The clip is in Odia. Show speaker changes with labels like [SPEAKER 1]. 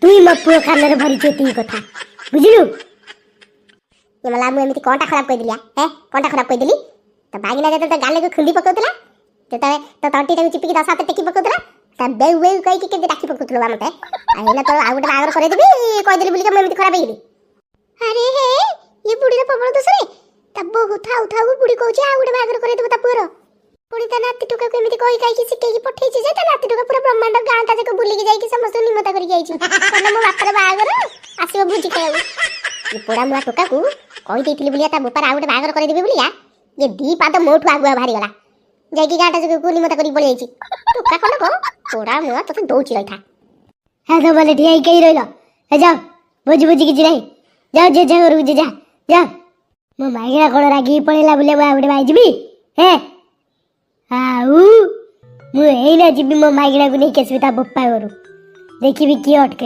[SPEAKER 1] ତୁଇ ମୋ ପୁଅ କାନରେ ଭରିଛୁ ଏତିକି କଥା, ବୁଝିଲୁ?
[SPEAKER 2] ଏ ମଲା, ମୁଁ ଏମିତି କଣଟା ଖରାପ କହିଦେଲି? ହେ, କଣଟା ଖରାପ କହିଦେଲି? ତ ବାଗିନା ଯେତେବେଳେ ତୋ ଗାଲକୁ ଖୁନ୍ଦି ପକଉଥିଲା, ଯେତେବେଳେ ତୋ ତଣ୍ଟିଟାକୁ ଚିପିକି 10 ହାତ ଟେକି ପକଉଥିଲା, ତା ବେଉ ବେଉ କହିକି କେମିତି ଡାକି ପକଉଥିଲୁ ବା ମତେ। ଆଉ ଏଇନା ତୋର ଆଉ ଗୋଟେ ବାହାଘର କରେଇଦେବି କହିଦେଲି ବୋଲିକା ମୁଁ ଏମିତି ଖରାପ ହେଇଗଲି? ଆରେ ହେ, ଇଏ ବୁଢୀର ପ୍ରବଳ ଦୋଷରେ। ତା ବୋହୁ ଥାଉ ଥାଉ ବୁଢୀ କହୁଛି ଆଉ ଗୋଟେ ବାହାଘର କରେଇଦେବ ତା ପୁଅର। ପୁଣି ତା ନାତି ଟୋକାକୁ ଏମିତି କହି କହିକି ଶିଖେଇକି ପଠେଇଛି ଯେ ତା ନାତି ଟୋକା ପୁରା ବ୍ରହ୍ମାଣ୍ଡ ଗାଁଟା ଯାକ ବୁଲିକି ଯାଇକି ସମସ୍ତଙ୍କୁ ନିମତା କରିକି ଯାଇଛି, କହିଲା ମୋ ବାପାର ବାହାଘର, ଆସିବ ଭୋଜି ଖାଇବାକୁ। ଏ ପୋଡା ମୁଆ ଟୋକାକୁ କହିଦେଇଥିଲି ବୁଲିଆ ତା ବୋପାର ଆଉ ଗୋଟେ ବାହାଘର କରେଇଦେବି ବୁଲିଆ, ଇଏ ଦି ପାଦ ମୋଠୁ ଆଗୁଆ ବାହାରିଗଲା, ଯାଇକି ଗାଁଟା ଯାକକୁ ନିମତା କରିକି ପଳେଇ ଯାଇଛି। ଟୋକା କଣ ପୋଡା ମୁଆ, ତୋତେ ଦଉଛି, ରହିଥା।
[SPEAKER 1] ହେ, ତମମାନେ ଠିଆ ହେଇକି କାହିଁ ରହିଲ? ହେ, ଯାଅ, ଭୋଜି ଭୋଜି କିଛି ନାହିଁ, ଯାଅ ଯେ ଯା ଘରକୁ, ଯେ ଯା ଯାଅ। ମୋ ମାଇକିନା କ'ଣ ରାଗିକି ପଳେଇଲା ବୋଲି ମୁଁ ଆଉ ଗୋଟେ ବାଇଯିବି? ହେ, ଆଉ ମୁଁ ଏଇନା ଯିବି, ମୋ ମାଇକିନାକୁ ନେଇକି ଆସିବି ତା ବୋପା ଘରୁ, ଦେଖିବି କିଏ ଅଟକେଇବ।